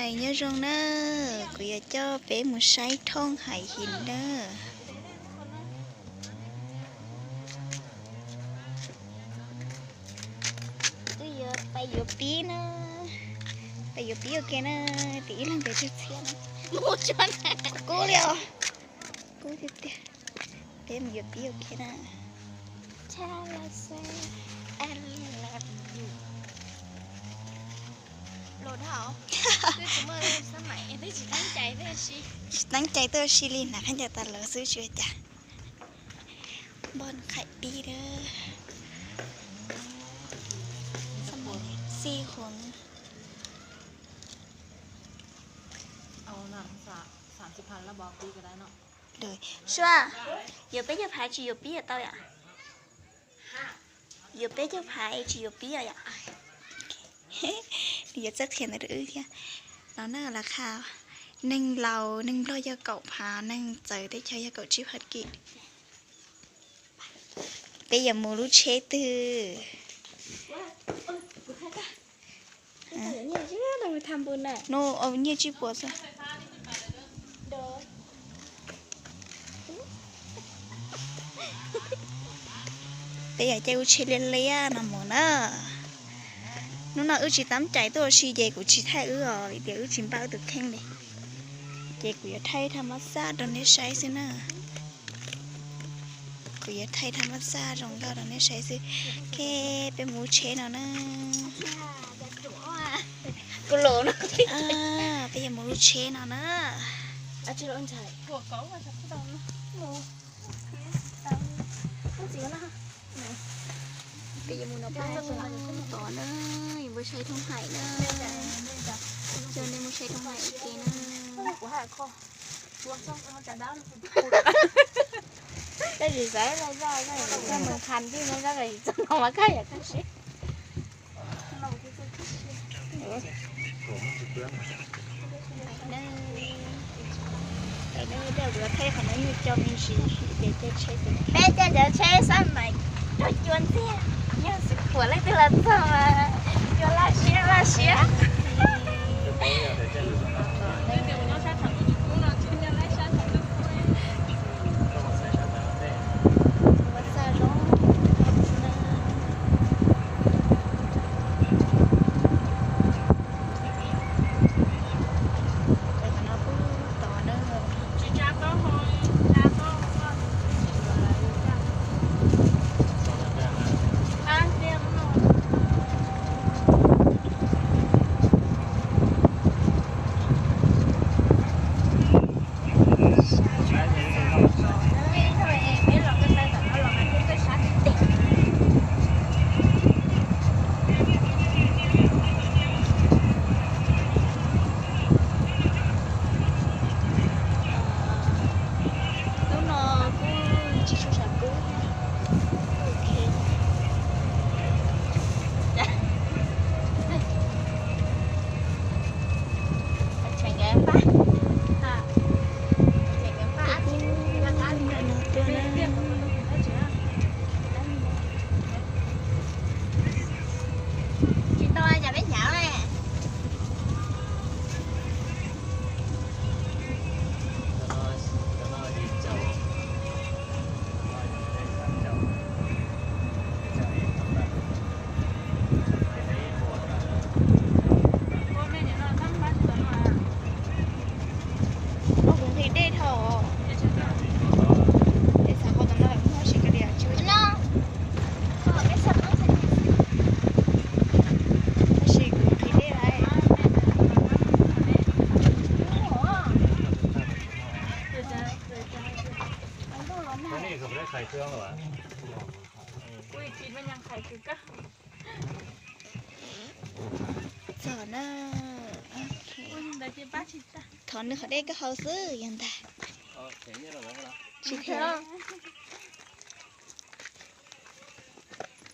Nyob zoo na, kuv yuav coj peb mus saib thooj hais him na. Twb yuav pais yuav pib na, pais yuav pib ua ke na, tim ib leeg pes tsawg txhiab na. Kub li os, kub tiag tiag. Peb mus yuav pib ua ke na. Tsis teeb cai tuaj si li na, khaub ncaws tas lawv xwb tsis ua cas. Npoj qhaim pib a. Xij hov. Sua, yuav peb caug phav tsis yuav pib tau yom? Yuav peb caug phav tsis yuav pib yom? Nws yuav txawj qhia ntawv rau wb thiab. No na, lawv qha neeg laus neeg nplog yog kaum phav, neeg txawv teb chaws yog kaum tsib phav kim. Peb yuav mus lub tsheb twg? Nws nyiaj tsib puas xwb. Peb yuav caij lub tsheb liab liab no mus na. Hnub no wb tsis teeb cai tuaj ua si ces kuv tsis thaij wb os, vim tias wb tsis npaj wb tus kheej li. Ces kuv yuav thaij thaj mab xaj rau nej saib xwb na. Kuv yuav thaij thaj mab xaj zoo nkauj rau nej saib xwb. Ok, peb mus lub tsheb no na. Peb yuav mus lub tsheb no na. Peb yuav mus no pab tod na, yuav mus saib thooj haim na. Coj nej mus saib thooj haim ua ke na. Tab sis xav zoj zoj mus qha tij no zoj txog no mas koj yam koj siab. Thaij qhov no nyuag cov me ntsis, ces caij tsheb, peb caij cov tsheb xab mais raug cua ntxiag, yog xwm khuam leej twg los txog mas cua laj siab laj siab. Hnub no kuj tsis tshua sab kub. Ok. Tsis tau cas peb hnyav. Kuv nqhis dej dhau. Es xav qhov tom no muaj si ka dias tsis ua no. Tab sis kuv nqhis dej lawm. Txog na. Thov nws qhov dej koj haus xwb yog ntag. Tsis thiab.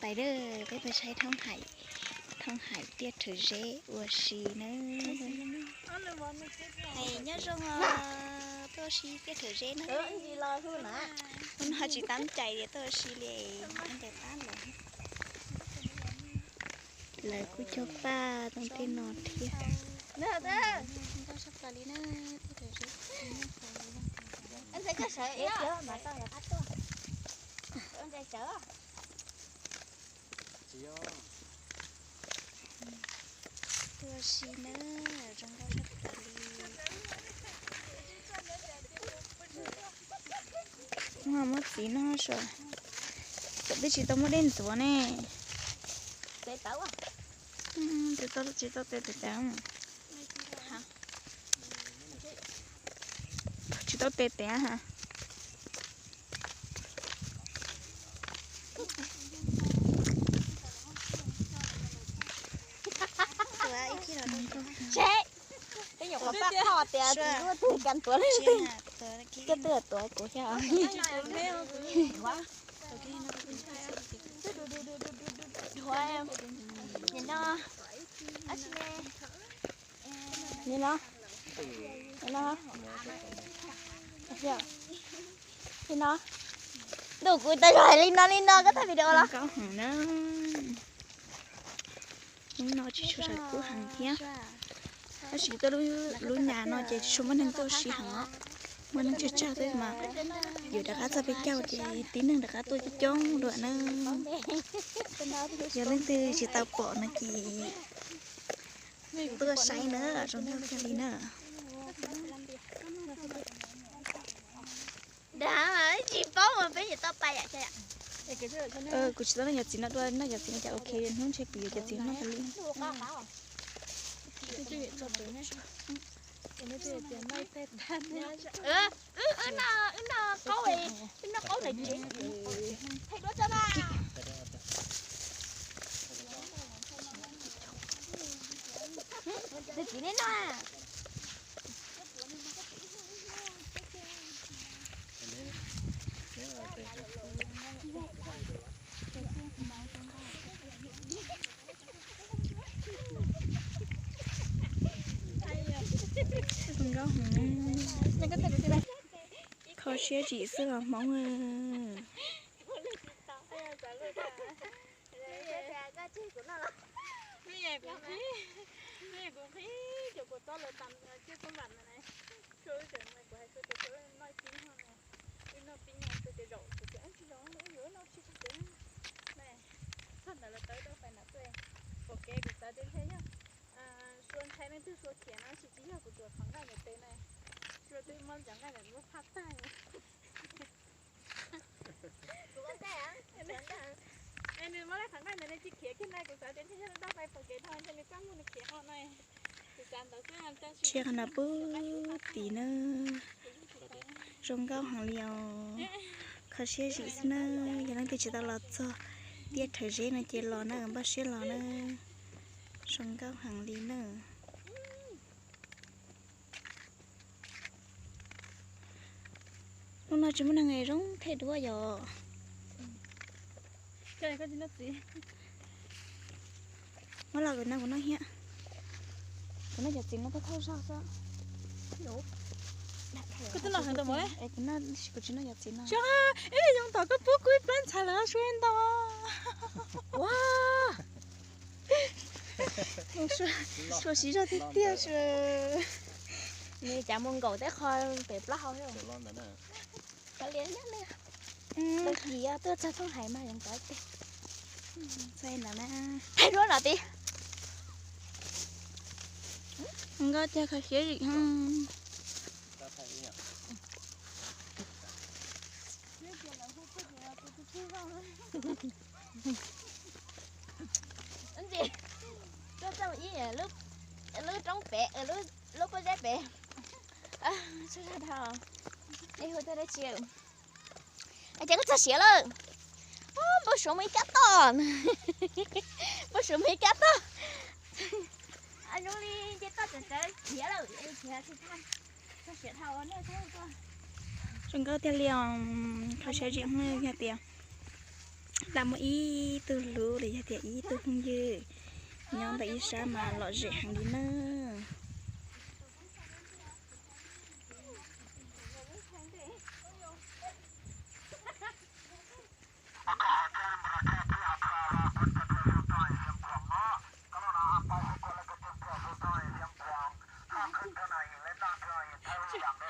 Pais lawm, peb pais saib thooj hais, thooj hais tiaj rhawv zeb ua si na. Hais nyob zoo os, tuaj ua si tiaj rhawv zeb na. Hnub no tsis tab cai tias tuaj ua si li, tab cai tab lawm. Lawv kuj cog paj tom tej no thiab. Zoo nkauj tshaj plaws li na, tej thaum zoo. Ntxhais koj sawv ib pliag mas tau yog qab tuaj. Ntxhais sawv. Tuaj si na, zoo nkauj tshaj plaws li. Muab txiv no so, txawm twb tsis tau muab dej ntxuav ne. Tsis tau, tsis tau tes tes. Tsis tau tes tes ha. Peb nyuam qhuav pab qhov tias tus hlub twg kas tuav leej twg, koj twb tuav kuv thiab. Nim no, nim no, nim no, nim no, ntuj kuv tau hais li no li no koj thaij video los. Hnub no tsis tshua sawv kub heev thiab, tab sis tuaj lub nyam no ces tsis tshua muaj neeg tuaj si heev os. Muaj neeg tsawg tsawg xwb mas yuav rov qab txog peb caug ces tib neeg rov qab tuaj coob coob dua na. Yog leej twg tsis tau pom no ces tuaj saib na, zoo nkauj kawg li na. Tsis paub mas peb yuav tau pais yam. Kuv tsis tau noj yov txiv no dua, noj yov txiv no cas ok, hnub ntshe kuv yuav cov txiv no noj tas li. Wb noj, wb noj qaub, wb noj qaub ntawm tsev. Tus txiv nej noj. Zoo nkauj heev, kho siab zim xwb los hmoov. Kuv qhib cov kua txob lawv tas coj txob npam na. Sua wb tseem, kuv hais Sua tias Sua wb noj ib pib no na, wb noj pib no Sua tias zaum kuv tias tsis zaum, wb yuav noj tsis txog kev na. Txog ntawd lawv tawm rau pais nram tuaj, pom kev kuv xav tias ntshe yog Sua ntshai leej twg Sua khiav no, tsis, tsis yog, kuv tsuas qhov nqaij ntawm tes na. Sua twb muab cov nqaij ntawm lub phaj tag. Nws muab lub qhov nqaij ntawd nws tsis khiav kiag na, kuv xav tias ntshe yog nws tau pais pom kev dhau ntshe nws txaj muag nws khiav ho na. Kuv xav ntawd xwb. Tsiaj qhov no puag tim na, zoo nkauj heev li os. Kho siab zim xwb na, yog leej twg tsis tau los txog tiaj Rhawv Zeb no ces los na, npaj siab los na, zoo nkauj heev li na. Hnub no tsis muaj neeg zoo them duab yom. Muab los kuv no kuv noj thiab. Kuv noj cov txiv no thauj thauj zog xwb. Kuv twb noj heev tau mov, kuv tsis noj cov txiv no. Ib yoov tom koj pub kuv ib plab ntxhais lawm Sua ntau. Sua siv zog tiag tiag Sua. Nws cas mus nkaum tej qho pem plaub hau. Kav liam nyob li. Tau kis tuaj txog thooj hais mas yeej tau tiag. Txog ntawd na. Hais duab no tib. Nkauj tiag kho siab zim. Tuaj txog ib lub roob pem, lub pob zeb pem. Txog dhau, es hu tau dab tsi? Ces koj txog siav lawm. Npau suav mus ib kab toj. Npau suav mus ib kab toj. Zoo li nce toj tawv tawv khiav lawm, khiav tsis tau. Txog siav dhau. Zoo nkauj tiag li os, kho siab zim yog tias lam muaj ib tug hlub los yog tias ib tug phooj ywg nyob ntawm ib sab mas lom zem heev li na.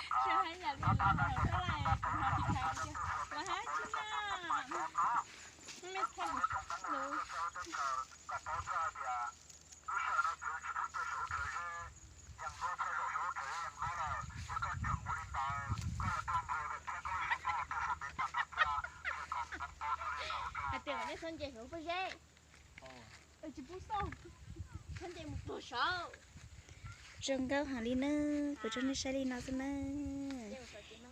Tsis hais yam li lawv hais xwb lais, kuv hnov tsis hais tias, kuv hais tsis na, mej thaij lus. Hais tias kom nej txhob nce saum pob zeb, tsis pub xauj, txhob nce mus puag saud. Zoo nkauj heev li nawb, kuv tso nej saib li no xwb nawb.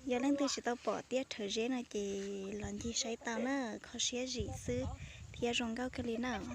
Yog leej twg tsis tau pom tiaj rhawv zeb no ces los ncig saib tau na, kho siab zim xwb thiab zoo nkauj kawg li nawb.